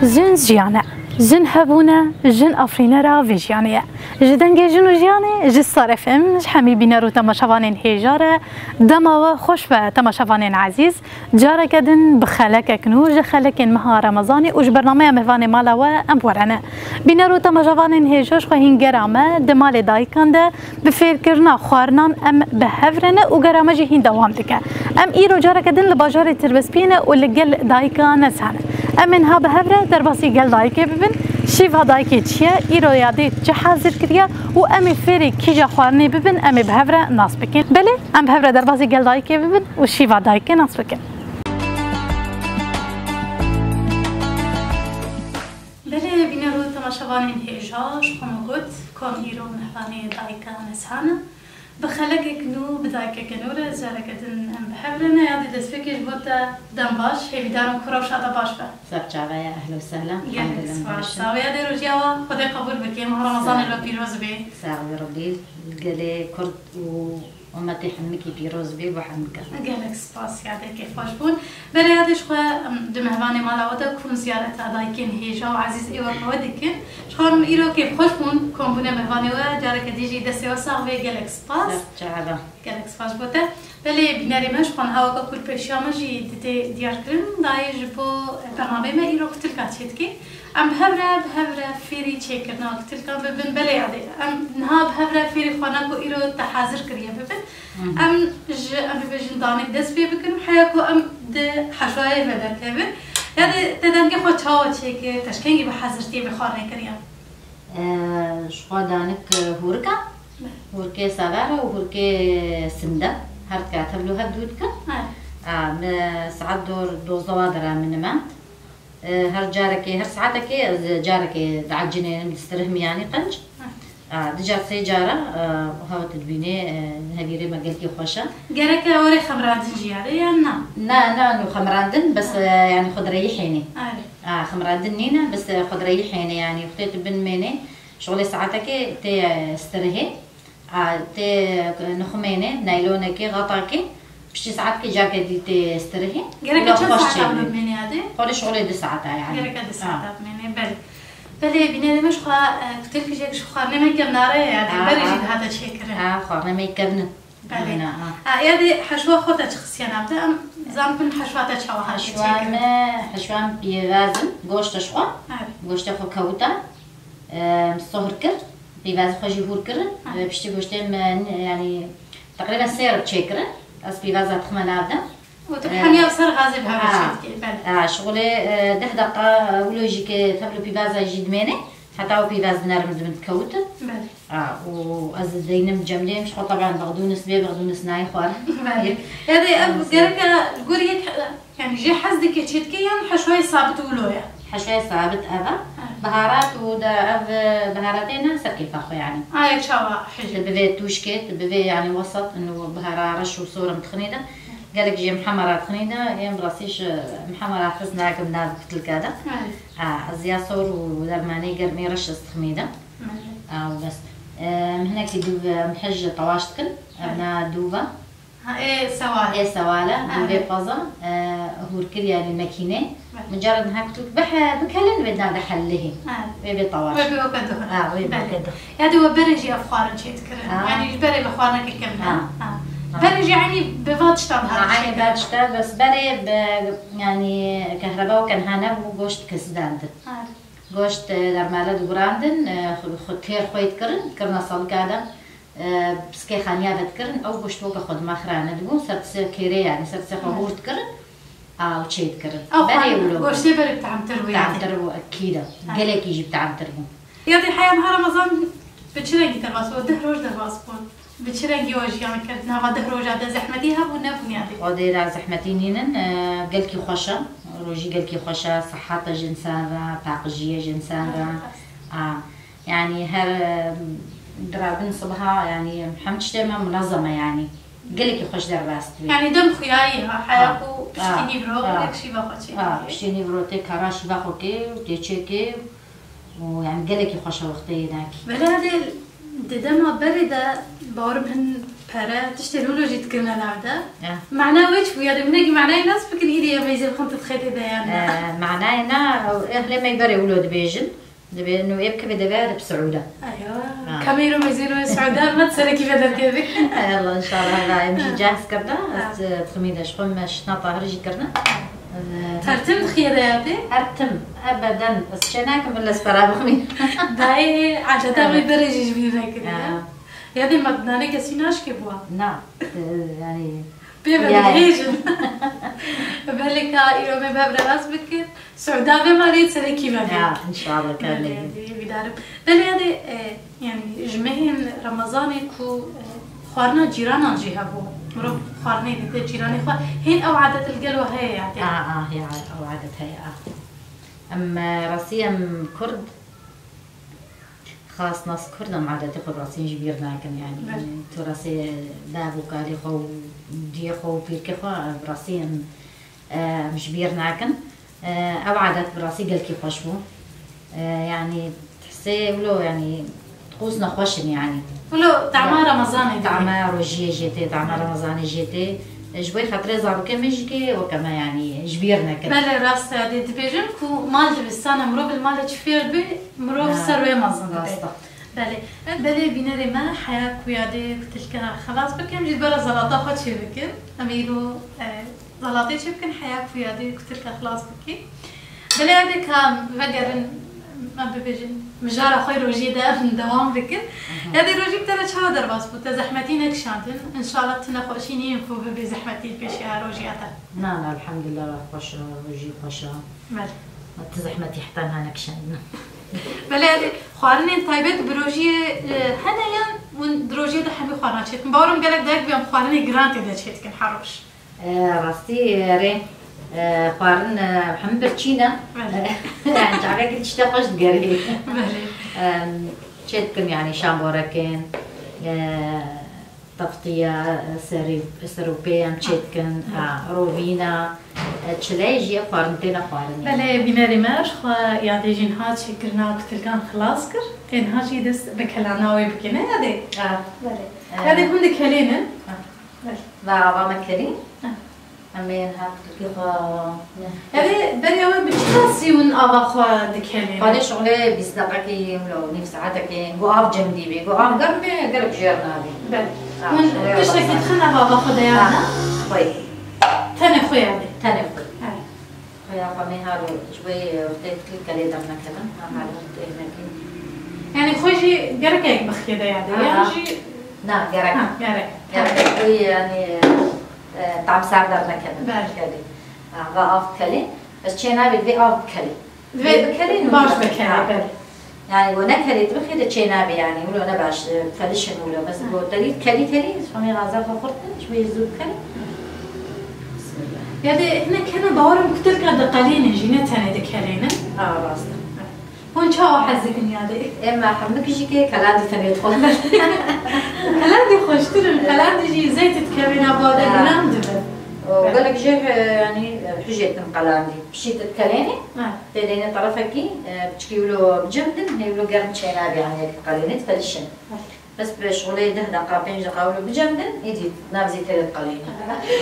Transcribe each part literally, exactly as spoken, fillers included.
Jin jiyan e. Jin hebûn e, jin afirînera vê jiyanê ye. Ji dengê jin û jiyanê, ji Star F M, ji hemî bîner û temaşevanên hêja re dema we xweş be, temaşevanên ezîz. Careke din bi xelekek nû ji xelekên meha Remezanê û ji bernameya Mêvanê Mala We em bi we re ne. Bîner û temaşevanên hêja, ji xwe hîn gera me di malê dayikan de bi fêrkirina xwarinan em bi hev re ne û gera me jî hîn dewam dike. Em îro careke din li bajarê Tirbespiyê ne û li gel dayika Nezhan e. Em ê niha bi hev re derbasî gel dayikê bibin. Şîva dayikê çi ye? Îro ya dê çi hazir kiriye? Û em ê fêrî kîja xwarinê bibin, em ê bi hev re nas bikin. Belê, em bi hev re derbasî gel dayikê bibin û şîva dayikê nas bikin. Belê, bîner û temaşevanên hêja, ji xwe me got, kom îro mehvanê dayika Nezhan e. Bi xelekek nû, bi dayikeke nû re, careke din em bi hev re ne, ya dê destpêkê ji bo te dem baş, hêvîdarim ku rewşa te baş be. Ser çave ye, ehlen û sehlen. Gelek spas. Sağ ol, ya dê rojiya we Xwedê qebûl bike, mah Remezanê we pîroz bê. Sağ ol Rebbî, gelê Kurd û ummetê hemikî pîroz bê bo hemika. Gelek spas, ya dê kêfxweş bûn. Belê ya dê ji xwe, em, di mehvanê mala we de kom ziyareta dayikên hêja û ezîz ê we bi we dikin. Ji xwe em îro kêfxweş bûn kombûne mehvanê we. Careke dî jî destê we sax bê, gelek spas. Ser çava. Gelek spas bo te. Belê bînerê me, ji xwe niha weke ku li pêşiya me jî didê diyarkirin dayê, ji bo bernameyê me îro kutilka çêdikê. Em bi hev re, bi hev re fêrî çêkirina kutilkan bibin. Belê ya dê, em niha bi hev re fêrî xwarina ku îro te hazir kiriye bibin. Hı hı. Em ji, em bibêjin danik dest pê bikin û heya ku em di heşwayê ve derkevin. Ya dê te danikê xwe çawa çêkir, te ji kengî bi hezirtiyê bi xwarinê kiriye? Ee, ji xwe danik, e, hûrika, hûrikê sever û hûrikê sinde. Her dika tevlo hev dû dikin. Aa, me saet dor dozdewa dira min me. Ee, her carekê, her saetekê ez carekê diecînênim, distirihim yanî qenc. Aa, du car sê cara, e, hewa tu dibînê, e, hevîrê me gelkî xweş e. Gerek e werê xemrandin jî ya dê yan na? Na, na, nû xemrandin, bes, e, yanî xwe direyî hênê. Aa, xemrandin nîne, bes, e, xwe direyî hênê, yanî xwe tê tu bin mênê, şixulê saetekê tê, e, stirihê. A, tê nixumênê, naylonekê, xatakê, piştî saetkê carkê dî tê stirihê. Gereke çend saeta bimênê ya dê? Xwedê şixulê du saeta yanî. Gereke du saeta bimênê, belê. Belê, bînerê me ji xwe, e, kutilkî jek ji xwarinê me kevnare ye ya dê. Berê jî dihate çêkirin. Ha, xwarinê me kevn in. Belê. Aynen, ha. Ha, ya dê heşwa xwe te çi xistiye nav de? Em zan bin heşwa te çawa hatiye çêkirin? Heşwa me, heşwa me piyevaz in, goşta ji xwe. Evet. Goştê xwe kewta. Em, sohr kir, pîvazî xwe jî hûr kirin. Ha. E, piştî goştê min, yanî, teqrîben sê rib çêkirin. Ez pîvaza dixime nav de. Û tu, e, hemiya ser gazê bi hev re, ha, çêdikê, belê. Ha, şixulê, e, deh deqa, e, wilo jî ke tevlo pîvaza jî dimêne, heta o pîvaz nerm dibin dikewtin. Belê. Ha, û ez deynim cemlê, em ji xwe teben bexdûnis bê, bexdûnis nayê xwarin. Belê. Ya dê ev, evet, gereke li gor yek, e, Yanî jê hez dike çêdike yan heşwayê sabit wilo ye? Heşwayê sabit ev e. Evet. Biharat û de ev, e, biharatê ne ser kêfa xwe yanî. Aye çawa hijê? Tu bivê tûşkê, tu bivê yanî wesat, û bihara reş û sor em dixinî de. Gelek jê mihemera dixinî de, ên bi rastî ji mihemera hez nakim nav kutilka de. Evet. A, ez ya sor û dermanê germê reş ez diximî de. Evet. A, û bes. E, em hinekî dûv, em hij tewaş dikin. Ev, evet, na dûv e. Ha, ê sewal. Ê sewal e, ha, dûvê peza, e, hûr kir yanî mekînê. Evet. Mucarred niha kutuk bihe, bikelin vê nade hellihî. Evet. Wê bê tawaş. Wê bê weke duh. Ha, wê bê weke duh. Belê. Ya dê we berê jî ev xwarin çê dikirin. Ha. Yanî ji berê bi xwarinekê kevn. Ha. Ha. Ha. Berê jî eynî bi va tiştan, ha, dihat çêkirin. Eynî va tişta, bes berê bi, yanî kehreba weke niha nebû, goşt kesdandin. Evet. Goşt, e, dermale digurandin, e, xwe, xwe têr xwê dikirin, kirina salika de. E, piskê xaniya vedikirin, ew goşt weke xwe dima xirane dibûn, ser tiştê kêrê yanî, ser tiştê xwe, hmm, hûr dikirin, a, û çê dikirin. Ew berê xwe wilo bû. Goştê berê bi tehmtir bû yanî. Tehmtir bû, ekîd e. Ha. Gelekî jî bi tehmtir bû. Ya dê heya niha Remezan bi çi rengî derbas bû? Deh roj derbas bûn. Bi çi rengî we jiyan kir? Nava deh roja de zehmetî hebû, nebûn ya dê? Xwedê re zehmetî nînin, e, gelkî xweş e. Rojî gelkî xweş e, siheta ji însan re, paqijiyê ji însan re. Rast. A, Yanî her, e, dirabin sibha, yanî hem tiştê me munezem e yanî. Gelekî xweş derbas dibê. Yanî dem xuyayî ha, heya ku piştî nîvro, ha, yek şîva xwe çêkê. Ha, piştî nîvro tê kara şîva xwe kê û tê çêkê û yanî gelekî xweş e wextê yênakî. Belê, hede di dema berê de bawerim hin Pere, tiştên wilo jî dikirine nav de. Ya. Mana wê çi bû? Ya de binekî manayê nas bikin, îdî em ê zê bixin tu dixê tê de yan na? Ee, manayê na, ehlê me berê wilo dibêjin. Dibê, no ê bikeve devê de bi Siûda. Eywa. Ha. Kamero mezêro Siûda, me serekî ve derkeve. Ey Allah, inşallah, ha, em jî cehz kirda. Ha. Ez, e, diximî de ji xwe me şina Tahir jî kirine. Ee, Her tim dixiye de ya tê? Her tim, ebeden, ez çê nakim, bila ez pera biximî. Dayê, adeta Ha. wê berê jî ji bîr nekiriye. Ha. Ya dê me dinane kesî naşkê bûa. Na, e, yani, Pê ve Ya. dihêjin. Belê ka îro me bev re rast bikir. Siûda ve malê serekî ve bê. Ya, inşallah, Belê, karnê. dê, vîdarim. Belê ya dê, e, yani, ji mehên Remezanê ku, e, xwarina cîranan jî hebû. Mirov xwarinê dide cîranê xwe. Hên ew adet li gel we heye ya dê? A, a, ya, ew adet heye, a. Em, e, rastî em Kurd, Xas nas Kurd em adetê xwe bi rastî ji bîr nakin, yani. Belê. Tu rastî bev û kalê xwe û diyê xwe û pîrkê xwe bi rastî em, em ji bîr nakin. Ew adet bi rastî gelkî xweş bû. Yani, tihsê wilo, yani, qûs nexweş in, yani. Wilo tama Ya. Remezanê dibê. Tama rojiyê jê tê, tama Remezanê jê tê. Ji bo xatirê zarokê min jî ke weke me, yani, ji bîr nekin. Belê, rast e, dê dibêjin ku mal dibistane, mirov li malê çi fêr dibe, Mirov Ha, ser wê mezin dibe. rast e. Belê. Belê bînerê me, heya ku yadê kutilka xilas bikin, em jî bera zelata xwe çê bikin. Em ê îro, e, zelatê çê bikin, heya ku yadê kutilka xilas bikî. Belê yadê ka vegerin, em bibêjin, mijara xwe rojiyê de em dewam bikin. Aha. Yadê rojî bi te re çawa derbas bû? Te zehmetî nekişandin. Înşallah tu nexweşî nînin ku bibê zehmetî li pêşiya rojiya te. Na, na, elhamdulillah, xweş e, rojî xweş e. Belê. Ti zehmetî heta niha nekişandine. Belê, belê. Xwarinên taybet bi rojiyê, e, hene yan hûn di rojiyê de hemî xwarina çê dikin? Bawer im gelek dayak bî em xwarinê giran tê de çê dikin her roj. E, rastî, e, rê, e, xwarin, e, hemî birçî ne. Belê. Yani çavekî tiştê xweş digerê. Belê. Em, çê dikim yani şamborekên, e, Teftiya, e, serî, ser û pê em çê dikin, ha, rovîna, e, çileyê jî ev xwarin têne xwarin yani. Belê, bînerê me ji xwe yadê jî niha çêkirina kutilkan xilas kir. Ê niha jî dest bi kelana wê bike, ne yadê? Ha. Belê. E. Yadê hûn dikelênin. Ha. Belê. Va ava me kelî. Ha. Em ê niha kutilkê xwe ne. Ev ê beriya we bi çi qasî hûn ava xwe dikelînin? Xwedê şixulê bîst deqekî, wilo nîv saetekê, ku av cem dî bê, ku av germ bê, gelek jêr nabê. Belê. Ha, Hûn şixulê tiştekî ava dixin ev ava xwe de ya Ha, ne? xwê. Tenê xwe ya dê. Tenê xwe. Evet. Xwe ya xwe mê halo, ji wê wextê kutilkê lê dernekevin, ha, halo têhnekî. Yani xwe jî gerek ek bixiyê de ya dê, Ha, yan ha. jî Na, gerek. Ha, gerek. Gerek. Wî yani, e, tam ser dernekevin. Belê. Kelî. Ha, va av kelî. Ez çê nabê vê av kelî. Vê Vê bikelî, baş nû. bikelî, Ha. belê. Yani, go ne kelî tu bixî de çê nabê yani. Wilo ne baş, e, felişin wilo. Bes Ha. go telî kelî kelî, şamê gaza xwe xurt, şmê zû kelî. Bismillah. Ya dê hinek hene bawerim kutilka diqelînin jî, ne tenê dikelînin. Ha, rast e. Hûn çawa hez dikin yadê? Em hemik jî ke kelandî tenê dixwin. Kelandî xweştir in. Kelandî jî zeyt dikevê nava de Ha. giran dibe. O, Evet. gelek jê, e, yani, e, hijê dikin kelandî. Pişî dikelênê, Ha. tê dêne terefekî, e, piçkî wilo bicemdin, hê wilo germ çênabê, yani, yek dikelênê, difelişin. Evet. Bes bi şixulê deh deqa, pênc deqa wilo bicemdin, êdî navzî tê de diqelîne.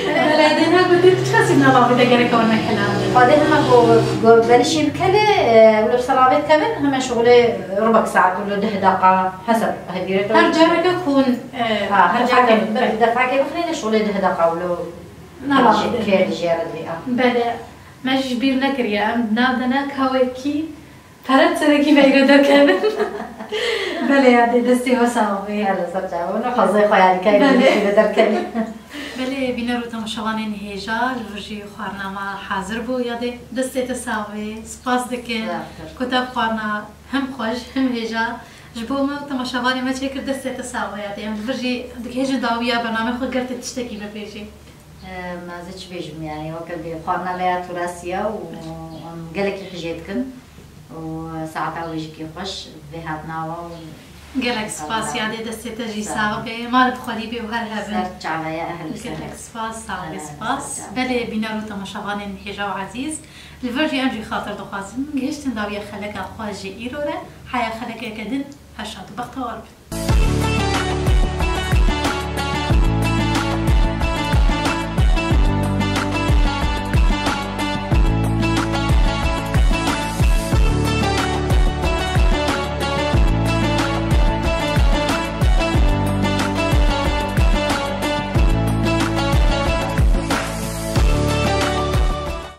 Belê, dê ne gotê, tu çi kesî nava bide gerek ew nekelandin? Xwedê hema ku, ku belişî bikeve, e, wilo bi ser avê dikevin, hema şixulê rubek saet, wilo deh deqa, hesab, hevîret Her careke ku hûn, e, Ha, her defakê, careke, bir belê. defakê bixinê de şixulê deh deqa wilo Nava kê bide. kê dijêre divê, a. Belê, me jî ji bîr nekiriye, em nav de ne kawekî Pere serekî veyre derkevin. Belê ya dê destê we sax bê. Hele ser çavan û xwezayê xwe ya dikey Belê. destê derkevin. Belê, bîner û temaşevanên hêja, li vir jî xwarina me hazir bû. Ya dê destê te sax bê. Spas dikin. Zaf xweş. Ku te xwarina hem xweş, hem hêja ji bo me û temaşevanê me çêkir, destê te sax bê ya dê. Em li vir jî dihêjin dawiya bernamê xwe ger te tiştekî bibêjî. Em, ez ê çi bêjim, yani, weke bê xwarina me ya turasî ye û em gelekî hijê dikin û saeta wê jî kê xweş vê hatina we û Gelek spas, yadê destê te jî Sağ ol. sax bê, mal bi xwedî bê û her hebin. Ser çaveye, ehli Gelek sehel. spas, sağ ol, Ehli spas. ser çaveye. Belê bîner û temaşevanên hêja û ezîz, li vir jî em jî xatir dixwazin, gihiştin dawiya xeleka xwe ji îro re, heya xelekeke din, her şad û bextewar bin.